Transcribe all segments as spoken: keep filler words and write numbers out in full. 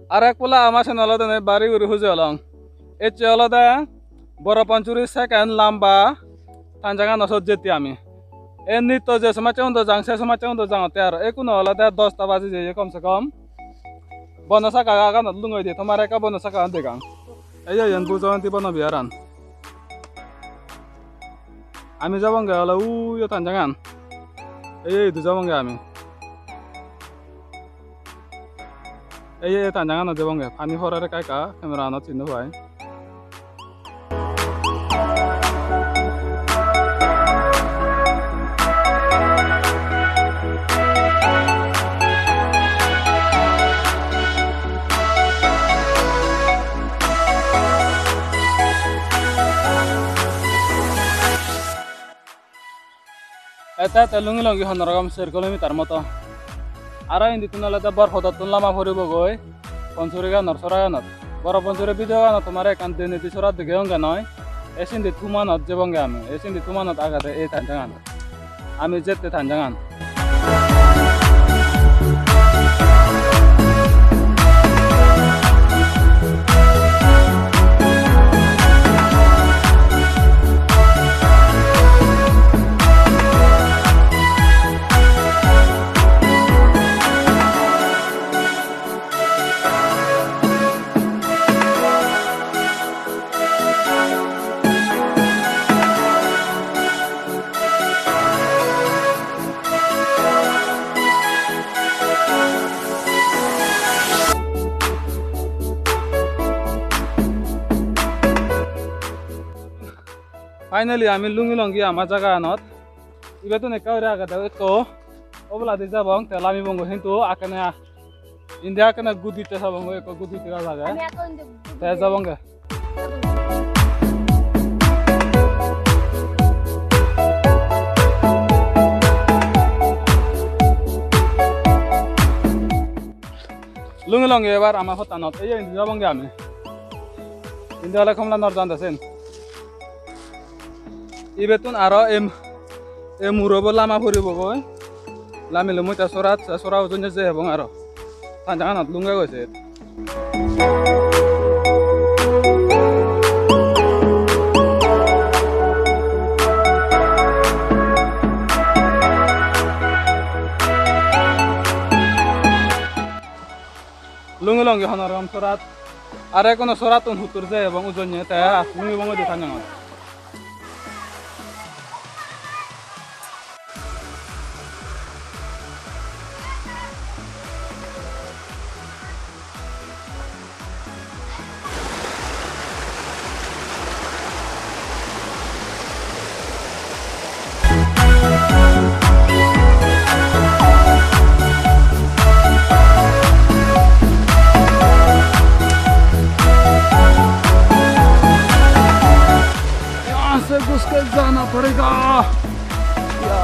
Arek pola ama sen olode nei bari guri huji olong. Ecche olode Boro Panchuri second lamba tanjangano sot jetti ami. E nitto je somajje undo jang, se somajje undo jangotte aro. Ekkuno olode dosta baji jeye kom se kom. Bono saka aganot lungoi di, tomare ekka bono saka degang. Ei, ei, iyen Bujawanti Bono Biharan. Ami jabonge ole uyo tanjangan. Ei, ei, idu jabonge ami. Ei, ei, tanjanganot jabonge. Pani porer ekka ekka, camera anot sin no pai. Ete ete lungi lungi honno rokkom ser kilometer moto. Aro indittun olode Borpodottun lama puribogoi Panchuriganor soraganot. Boro Panchuri video ganot tomare ekkan denedi sora degeyonge noi. E sindi tumanot jebonge ami. E sindi tumanot agede ei tanjangan. Ami jette tanjangan. Finally, ami lungi lungi ama jagaganot. Ibettun ekka guri agede ekko oboladi jabong, te lamibongoi hintu akkene a-, indi akkene guditte sabongoi, ekko guditte gaj age. Ami ekko indi guditte. Te jabonge. Lungi lungi ebar ama pottanot, ei indi jabonge ami. Indi ole Komla Nor jande sen. Ibettun aro em, em murobo lama puribogoi. Lami lumui te sorat, te sora ujunye jebong aro. Tanjanganot lunge goi set. Lungi lungi honno rokkom sorat. Are kono sorattun huttur jebong ujunye te lungi bongoi di tanjangot. यहाँ से घुस के जाना पड़ेगा। या।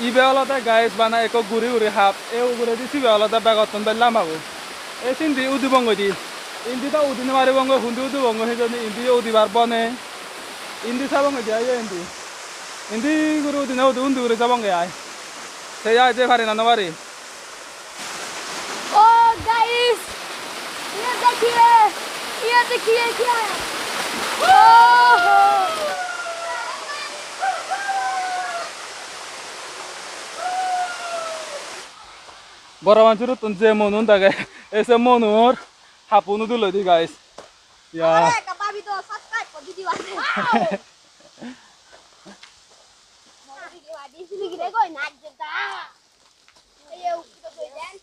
Ibe olode guys bana ekko guri guri hap. E uguredi sibe olode begottun bej lamba bo. E sindi udibongoi di. Indi do udi no paribongoi, hundi udibongoi hijeni, indi yo udibar bo nei. Indi sabongoi di ai yo indi. Indi guri udine udi undi guri jabonge ai. Sei ai je pari na no pari. Oh, guys, ये देखिए, ये देखिए क्या है? Oh! Boro Panchuruttun je monun dage, ei se monur happun udiloi di, guys. Ya. Aro ekka babi do subscribe gor di diba. Wow. Video adi sini gire goi naj jeda. Ayo, video goi den.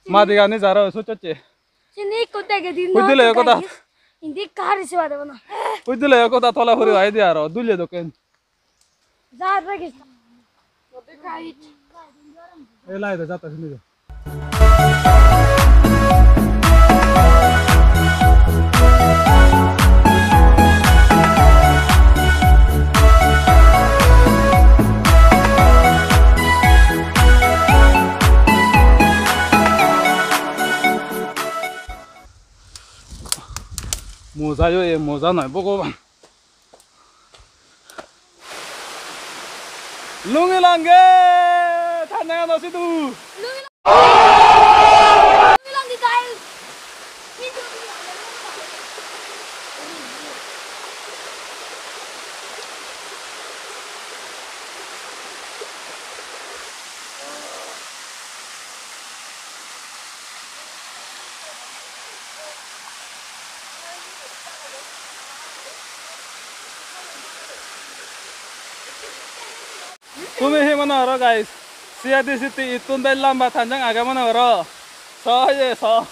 Madi gani jaro succhoche. Sini ikko dege din. Hoi dile no, ekko da. Indi kari se bade bana. Hoi dile ekko da tola puri ai de aro, dulye dokken. Ei light-o jatto sindi de. Moja yo, e moja noi, Bhogoban. Lungi longe, thanjangano sidu. Lungi longe, guys. Tumi hi mone goro, guys? Siyadi sitti ittun bej lamba thanjang age mone goro? So ye, so.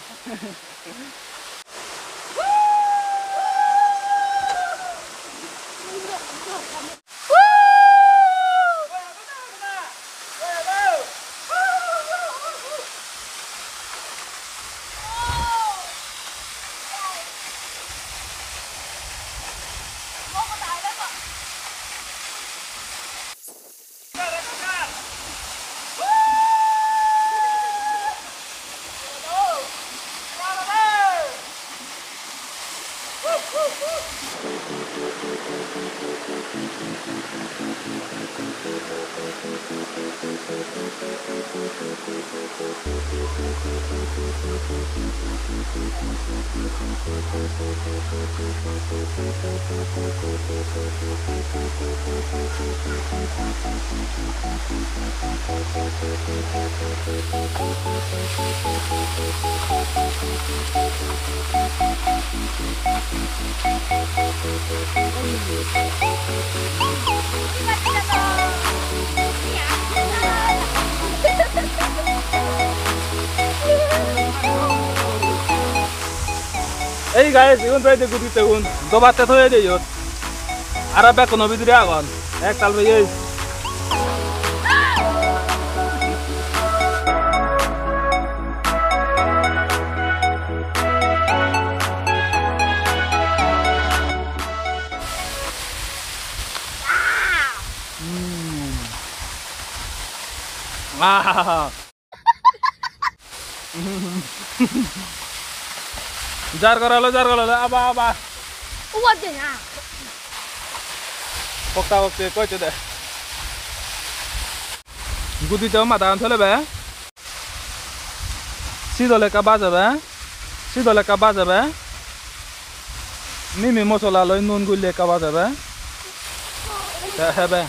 Ei guys, igun peyede gudittegun, dobatte thoyede iyot. Aro bekkuno bidire agon. Ektal peyei. Hmm. Ah. Jar goralo, jar goralo, aba, aba. Uwa de na. Pokta pokti ekko hocche de. Gudi te mada an thole be. Sidol ekka bajebe. Sidol ekka bajebe. Mimi mosola loi nun gulle ekka bajebe. Te hebe.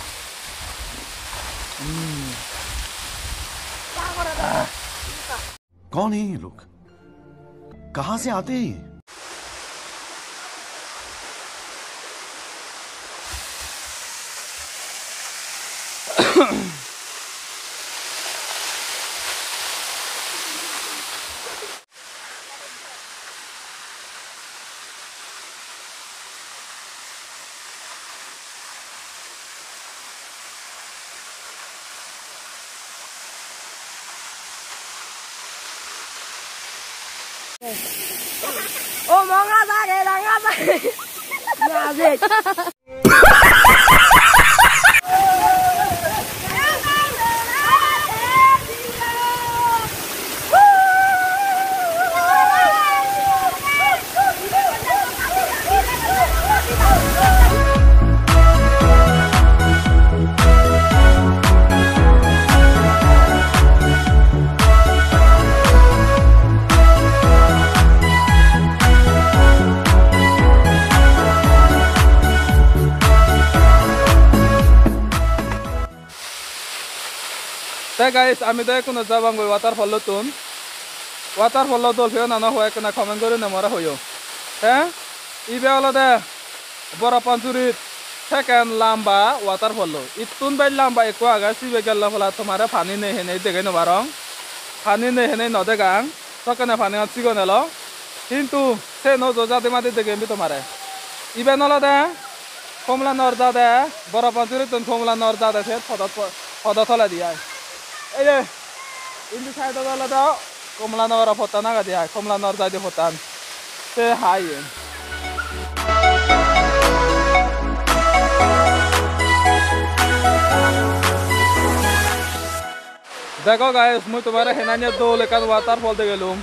Hmm. कौन है ये लोग? कहाँ से आते हैं ये? O monga bare, ranga bare. Raje. Te guys, ami do ekkuno jabangoi waterfall-ottun. Waterfall-o dol peyonano hoi ekkena comment gurinei more hoyo. Te ibe olode Borapansurit second lamba waterfall-o. Ittun bej lamba ekko age, sibe gelle pola tomare pani nei henei degei no parong. Pani nei henei no degang. Sokkene panigan sigon elo. Hintu se no jo jadi madi degem bi tomare. Iben olode Komlanogor jade, Borapansurittun Komlanogor jade se podo, podo toledi ai. Ei je, indi side-ot olode Komlanogoro pottan agede ai, Komlanogor jaide pottan. Se hai iyen. Dego guys, mui tomare henanne dol ekkan waterfall degelung.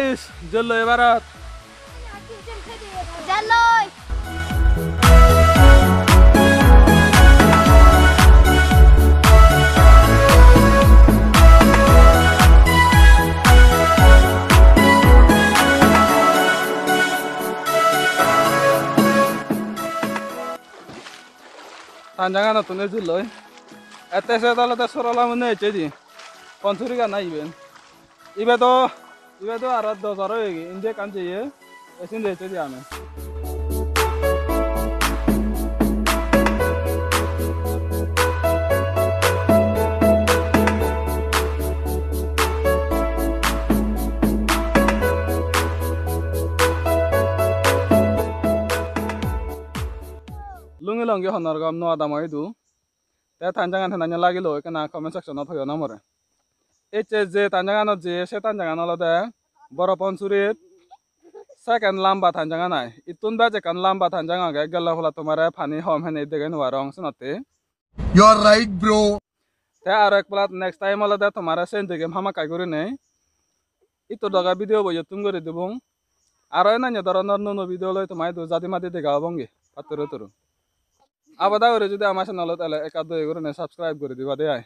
Is, jelloi ebarat. Jelloi. Tanjanganottun ejelloi. Ette se olode Sorola mone ecche di. Ponsuri gana iben. Ibe do, ibe do aro dos aro egi. Indi ekkan jeye. Te sindi ecche di ami. Lungi longi honor gom no adamo idu. Te tanjangan henanyo lagilo ekkena comment section ot hoyo na more. Ecche je tanjanganot je se tanjangan olode Boro Ponsurit second lamba tanjangan ai. Ittun bej ekkan lamba tanjang age, gelle pola tomare pani hom hene dege no parong senotte. You are right, bro. Te aro ek pola next time olode tomare sen degem hamakkai gurinei. Itto doge video bo iyottun guri dibong. Aro enanyo doronor nuo nuo video loi toma idu jadi madi dega obonge patturu turu. Abada guri judi ama channel ot ele ekka doye gurinei subscribe guri diba de ai.